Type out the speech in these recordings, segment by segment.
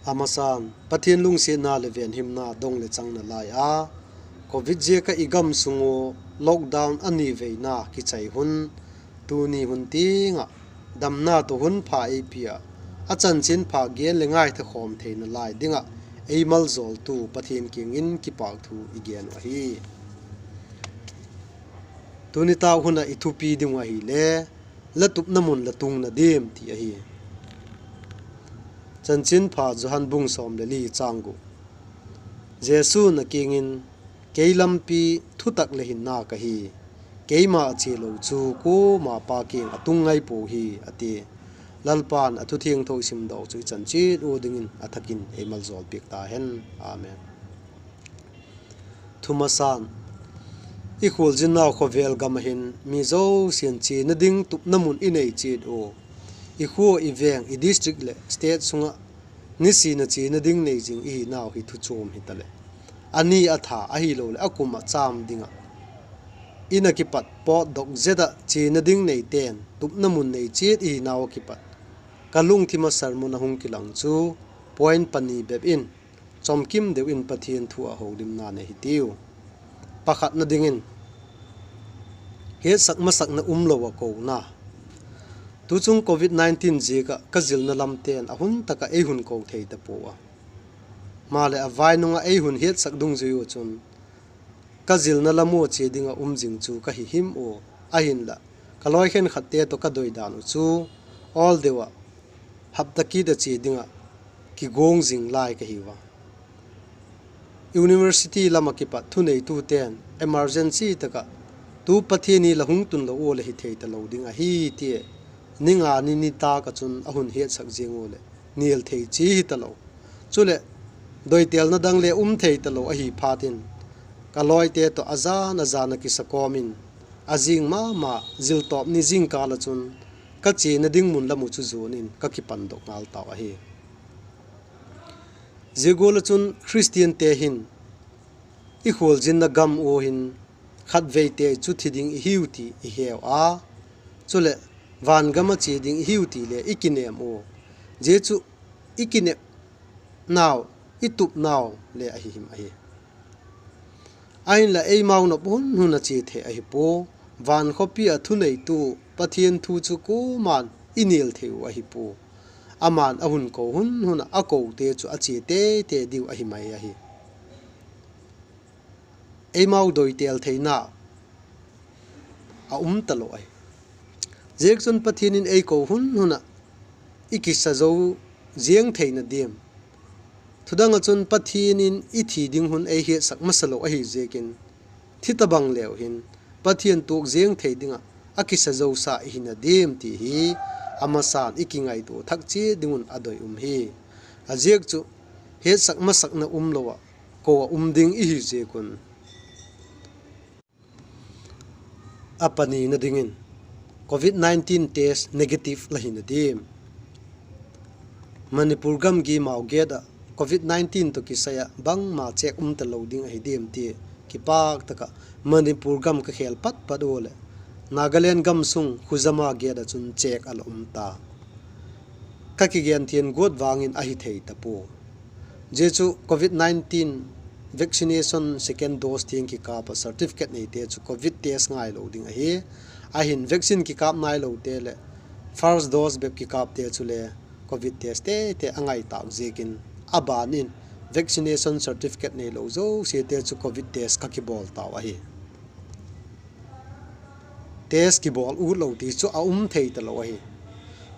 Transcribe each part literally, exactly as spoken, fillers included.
A masa'n, Pathian lungsiatna leh venhimna dong leh chang nalai a, Covid ziak ah i gam sung ua lockdown a ni veina kichai hun, tuni hun tiang ah damna tawh hun pha ei pia a, a chanchinpha gen leh ngaithakhawm theina lai ding ah ei maljawltu Pathian kiang in kipâk thu i gen uh ahi. Tuni tâk hun ah i thupi ding uh ahile, La tupna mun la tungna diam? ti ahi. Chanchinpha Johan bung sawm leh li châng guk. Jesu'n a kiang in, Kei lampi, thutak leh hinna ka hi; keima a chia lo chu kuama Pa kiang a tung ngai puau hi, a ti. Lalpa'n a thu thiangtho i simdawk chu i chan chiat ua dingin a thak in ei maljawl piak ta hen. Amen. Thumasa'n, i khualzinnau khawvel gam ah hin mi zosia'n chiana ding tupna mun i nei chiat ua, i khua, i veng, i district leh state sung ah nisin a chiana ding nei zing i hinau hi thu chuam hitaleh, a ni a tha ahiloleh a kum ah châm ding ah, In a kipat pawtdok zet ah chiana ding neite'n tupna mun nei chiat i hinau ah kipat ka lungthim ah sermon a hung kilang chu point pani bep in chawmkim deu in Pathian thu ah holimna nei hitiu. Pakhatna dingin, hiatsak masakna umlo ah kona. Tuchung Covid nineteen ziak ah ka zilna lamte'n a hun tak ah ei hun ko thei ta pua a. Maleh a vai nung ah ei hun hiatsak dungzui ua chun ka zilna lam ua chia ding ah um zing chu ka hi him ua, ahinla ka lawi khenkhatte tawh ka doidan uh chu awl deu ah hapta kit a chia ding ah kiguang zing lai ka hiu a. University lam ah kipat thuneitute'n emergency tak ah, Tu Pathian ni la hung tunlo ua leh hi thei talo ding ahi, tia ni nga ni nitâk ah chun a hun hiatsak ziang ua leh nial thei chi hitalo. Chuleh doitelna dang le um thei talo ahi phat in, ka lawite tawh a jan a jan a kisa kawm in, a zing ma ma ziltawp ni zingkâl ah chun ka chiana ding mun lam uh chu zuan in ka kipandok ngal tau ahi. Zia gual ah chun Khristiante hin i khualzinna gam ua hin khatveite chu thi ding i hiu ti i heu a, chuleh vangam ah chia ding i hiu ti le i kinêm ua. Zia chu i kinepnau, i tupnau le ahi him ahi. Ahinla eimau nop hun hun a chia thei ahi pua. Van khawpi ah thuneitu Pathian thu chu kuama'n i nial thei uh ahi pua. Ama'n a hun ko hun hun ah a kote chu a chia teite diu ahi mai ahi. Eimau doitel theina a um talo ahi. Ziakchun Pathian in ei ko hun hun ah i kisa zo ziang theina diam? Thudang ah chun Pathian in i thi ding hun ei hiatsak masa lo ahi ziakin, thi tabang leu hin Pathian tuak ziang thei ding ah a kisa zosa i hina diam ti hi a masa'n i kingaitua thak chiat ding un a doi um hi. A ziak chu hiatsak masakna umlo ah ko ah um ding i hi ziak un. A panina dingin, Covid nineteen test negative la hina diam? Manipur gamgi mau gate ah Covid nineteen tawh kisai ah bangma check um talo ding ahi diam ti kipâk tak ah Manipur gam ka khêl pat pat ua leh, Nagaland gam sung Khuzama gate ah chun check a la um ta. Ka kigen thian guat vang in ahi thei ta pua. Zia chu Covid nineteen vaccination second dose tiang kikâp ah certificate neite chu Covid test ngailo ding ahi. Ahin vaccine kikâp nailote leh first dose bep kikâpte chule Covid test tete a ngai tâk ziakin, a ban in vaccination certificate neilo zosiate chu Covid test ka kibawl tau ahi. Test kibawl utlo ti chu a um thei talo ahi.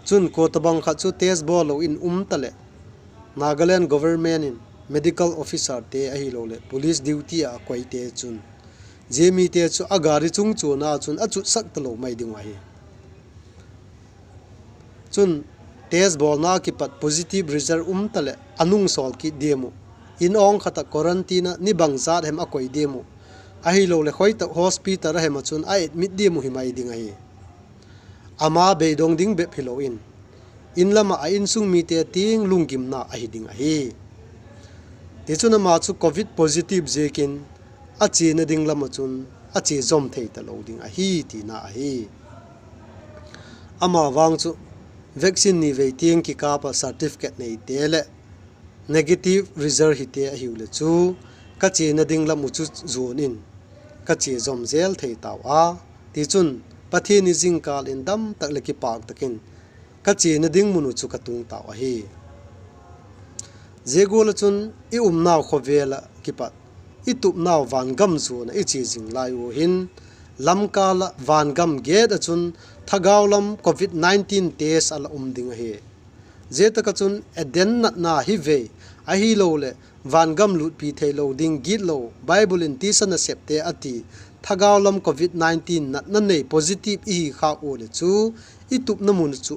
Chun kua tabang khat chu test bawl lo in um taleh, Nagaland government in medical officerte ahiloleh police duty ah a koite chun, zia mite chu a gari chung chuan a chun a chutsak talo mai ding uh ahi. Chun test bawlna kipat positive result um taleh a nungsawl kit diam uh, in awng khat ah quarantine ah ni bangzat hem a koi diam uh, ahiloleh khoi tak hospital a hem ah chun a admit diam uh hi mai ding ahi. Ama beidong ding bep hilo in, in lam ah a insung mite tiang lunggimna ahi ding ahi. Tichun ama chu Covid positive ziakin a chiana ding lam ah chun a chia zom thei talo ding ahi tina ahi. Ama vang chu vaccine ni vei tiang kikâp ah certificate neite leh Negative result hite ahiu le chu, ka chiana ding lam uh chu zuan in, ka chia zom zel thei tau a. Tichun, Pathian ni zingkâl in dam tak leh kipâk tak in, ka chiana ding mun uh chu ka tung tau ahi. Zia gual ah chun i umnau khawvel ah kipat, i tupnau vangam zuan ah i chia zing lai ua hin, lamkâl ah vangam gate ah chun thagau lam covid nineteen test a la um ding ahi. Zia tak ah chun Eden natna hi vei, ahiloleh vangam lutpi theilo ding gitlo, Bible in tisa nasepte a ti, thagau lam covid nineteen natna nei positive i hi khâk ua leh chu, i tupna mun chu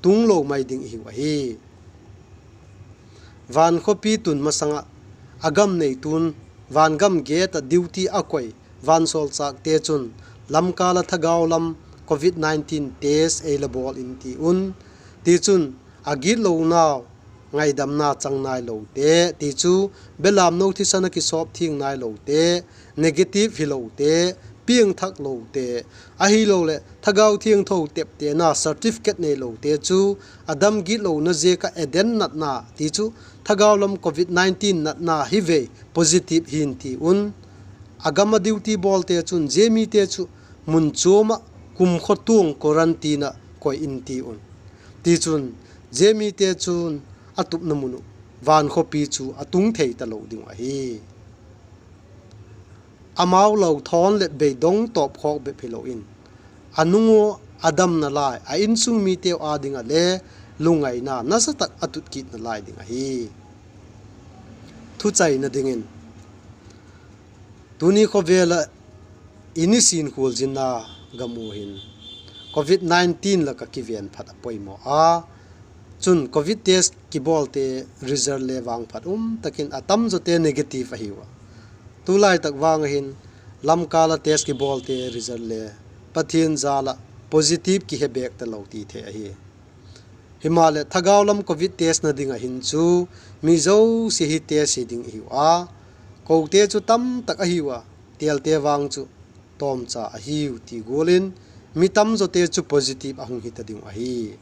tunglo mai ding i hiu ahi. Vankhawpi tun masang ah, a gam neitu'n vangam gate ah duty a koi vansawlchâkte chun, lamkâl ah thagau lam covid nineteen test ei la bawl in ti un. Tichun, a gitlonau ngaidamna chang nailote, ti chu, belamno thisan ah kisawp thiang nailote, negative hilote, piangthaklote, ahiloleh thagau thiangtho teptena certificate neilote chu, a dam gitlona ziak ah Eden natna, ti chu, thagau lam covid nineteen natna hi vei positive hi'n ti un. A gam ah duty bawlte chun zia mite chu mun chuam ah kumkhaw tuang quarantine ah koi in ti un. Tichun, zia mite chun a tupna mun uh vankhawpi chu a tung thei talo ding uh ahi. Amau lo thawn leh beidong tawp khawk bep hilo in, a nung ua a damna lai, a insung miteu â ding ah le lungngaina nasa tak a tut kitna lai ding ahi. Thuchaina dingin, tuni khawvel ah i nisin khualzinna gam u hin covid nineteen lak ah kiven phat a poimaw a. Chun covid test kibawlte result le vangphat um tak in a tamzawte negative ahiu a. Tulai tak vang ah hin lamkâl ah test kibawlte result le Pathian jal ah positive kihe bêk talo ti thei ahi. Himaleh thagau lam covid testna ding ah hin chu mi zosia hi test hi ding i hiu a. Kote chu tamtak ahiu a, têlte vang chu tawmcha ahiu ti gual in, mi tamzawte chu positive a hung hita ding uh ahi.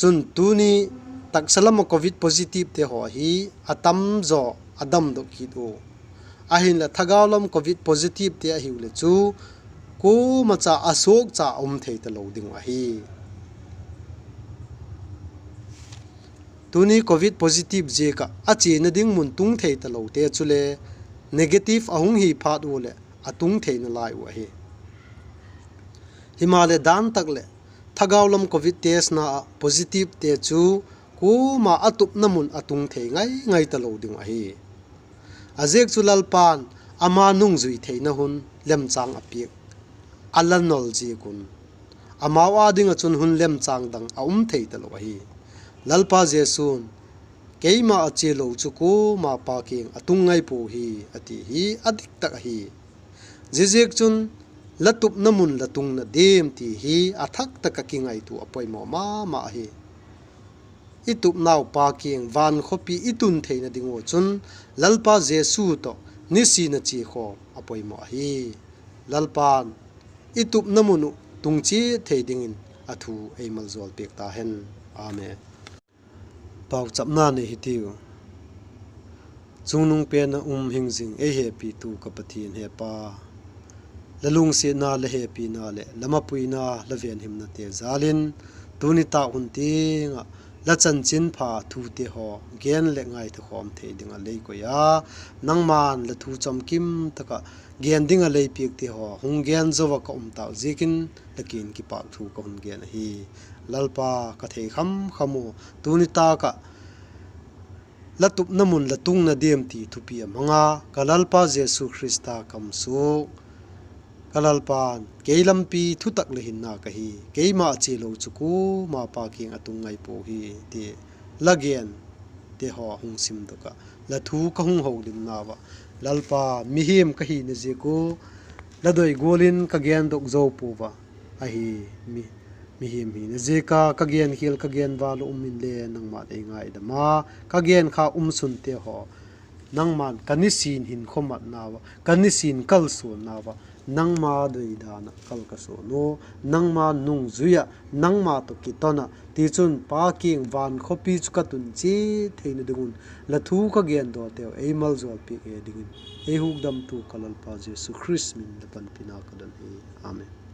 Chun tuni taksa lam ah covid positivete haw hi a tamzaw a damdok kit u. Ahinla thagau lam covid positivete ahiu leh chu kuama cha a suakcha a um thei talo ding uh ahi. Tuni covid positive ziak ah a chiana ding mun tung thei talote chule negative a hung hi phat ua leh a tung theina lai uh ahi. Himaleh dan tak leh thagau lam covid testna ah positivete chu kuama a tupna mun a tung thei ngai ngai talo ding uh ahi. A ziak chu Lalpa'n ama nungzui theina hun lemchâng a piak a la nol ziak un, amau â ding ah chun hun lemchâng dang a um thei talo ahi. Lalpa Jesu'n, Keima a chialo chu kuama Pa kiang a tung ngai pua hi, a ti hi a dik tak ahi. Ziaziakchun, la tupna mun la tungna diam ti hi a thak tak ah kingaitua a poimaw ma ma ahi. I tupnau Pa kiang vankhawpi i tun theina ding ua chun Lalpa Jesu tawh nisin a chia khawm a poimaw ahi. Lalpa'n i tupna mun uh tung chiat thei dingin a thu ei maljawl piak ta hen. Amen. Pauchapna nei hitiu. Chungnung pen ah um hing zing ei hepitu ka Pathian he Pa, la lungsiatna, la hepina leh la mapuina, la venhimnate jal in, tuni tâk hun tiang ah la chanchinpha thute haw gen leh ngaithakhawm thei ding ah lei koi a, nangma'n la thu chamkim tak ah gen ding ah lei piakte haw hung gen zo ah ka um tâk ziakin la kiang in kipâkthu ka hun gen ahi. Lalpa, ka thei kham kham u, tuni tâk ah la tupna mun la tungna diam ti thupi a mang a, ka Lalpa Jesu Khrista kam suak, ka Lalpa'n, kei lampi thutak leh hinna ka hi, keima a chialo chu kuama Pa kiang a tung ngai pua hi, ti la gente haw hung simdok ah la thu ka hung holimnau ah, Lalpa, mihing ka hina ziak u la doi gual in ka gendok zo pua a, ahi, mi, mihing hina ziak a ka genkhial ka gen val uh um inle nangma'n ei ngaidam a, ka genkha um sunte haw nangma'n ka nisin hinkhua matnau ah, ka nisin kalsuannau ah nangma doi dan ah kal ka suan u, nangma nungzui ah, nangma tawh kiton ah, tichun Pa kiang van khawpi chu ka tun chiat theina ding un, la thu ka gendawkteu ei maljawl piak e dingin, ei hukdamtu ka Lalpa Jesu Khrist min in la panpina ka don hi. Amen.